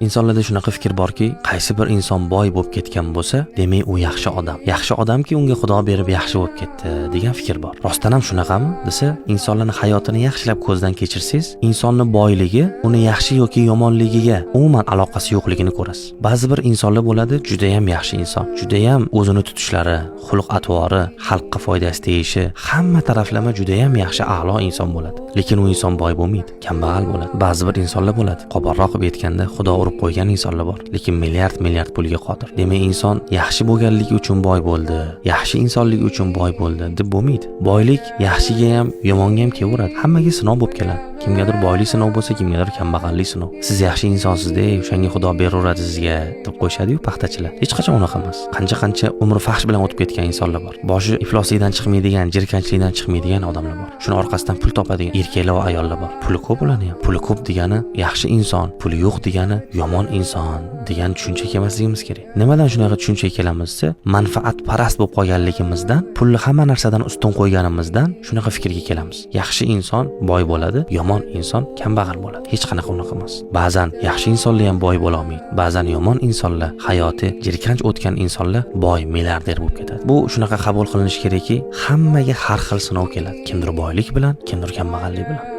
Insonlarda shunaqa fikr borki, qaysi bir inson boy bo'lib ketgan bo'lsa, demak u yaxshi odam. Yaxshi odamki, unga Xudo berib yaxshi bo'lib ketdi degan fikr bor. Rostdan ham shunaqami desa, insonlarning hayotini yaxshilab ko'zdan kechirsangiz, insonni boyligi uni yaxshi yoki yomonligiga umuman aloqasi yo'qligini ko'rasiz. Ba'zi bir insonlar bo'ladi, juda ham yaxshi inson, juda ham o'zini tutishlari, xulq atvori, xalqqa foydasi tegishi, hamma taraflama juda ham yaxshi, a'lo inson bo'ladi. Lekin u inson boy bo'lmaydi, kambag'al bo'ladi. Ba'zi bir insonlar bo'ladi, qobarroq qilib aytganda, Xudo urib qo'ygan insonlar bor, lekin milliard milliard pulga qodir. Demak, inson yaxshi bo'lganligi uchun boy bo'ldi, yaxshi insonligi uchun boy bo'ldi deb bo'lmaydi. Boylik yaxshiga ham, yomonga ham kelaveradi. Hammaga sinov bo'lib keladi. Kimgadir boylik sinov bo'lsa, kimgadir kambag'allik sinov. Siz yaxshi insonsizda, o'shanga Xudo beraveradi sizga deb qo'yishadi-yu paxtachilar. Hech qachon unaqa emas. Qancha qancha umri fahsh bilan o'tib ketgan insonlar bor. Boshi ifloslikdan chiqmaydigan, jirkanchlikdan chiqmaydigan odamlar bor. Shuni orqasidan pul topadigan erkaklar va ayollar bor. Puli ko'p ularni ham. Puli ko'p degani yaxshi inson, puli yo'q degani yomon inson degan tushuncha kelmasligimiz kerak. Nimadan shunaqa tushunchaga kelamiz desa, manfaatparast bo'lib qolganligimizdan, pulni hamma narsadan ustun qo'yganimizdan shunaqa fikrga kelamiz. Yaxshi inson boy bo'ladi, yomon inson kambag'al bo'ladi. Hech qanaqa unaqa emas. Ba'zan yaxshi insonlar ham boy bo'la olmaydi. Ba'zan yomon insonlar, hayoti jirkanch o'tgan insonlar boy, milliarder bo'lib ketadi. Bu shunaqa qabul qilinishi kerakki, hammaga har xil sinov keladi. Kimdir boylik bilan, kimdir kambag'allik bilan.